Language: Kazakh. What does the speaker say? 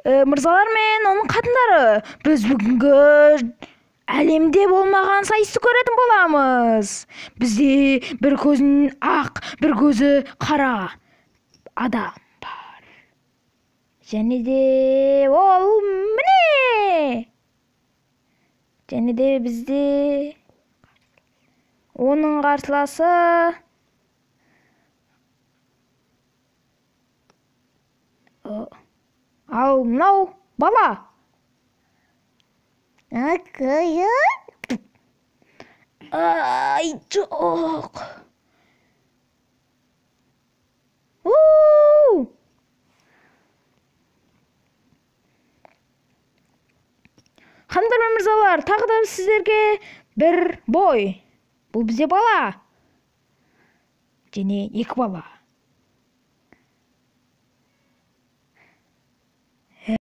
Мырзалар мен оның қатындары, біз бүгінгі әлемде болмаған сайысты көретін боламыз. Бізде бір көзін ақ, бір көзі қара адам бар. Және де ол міне. Және де бізде оның қарсыласы ал мынау бала. Ай, жоқ. Ханымдар мен мырзалар, тағы да сіздерге бір бой. Бұл бізде бала. Және екі бала.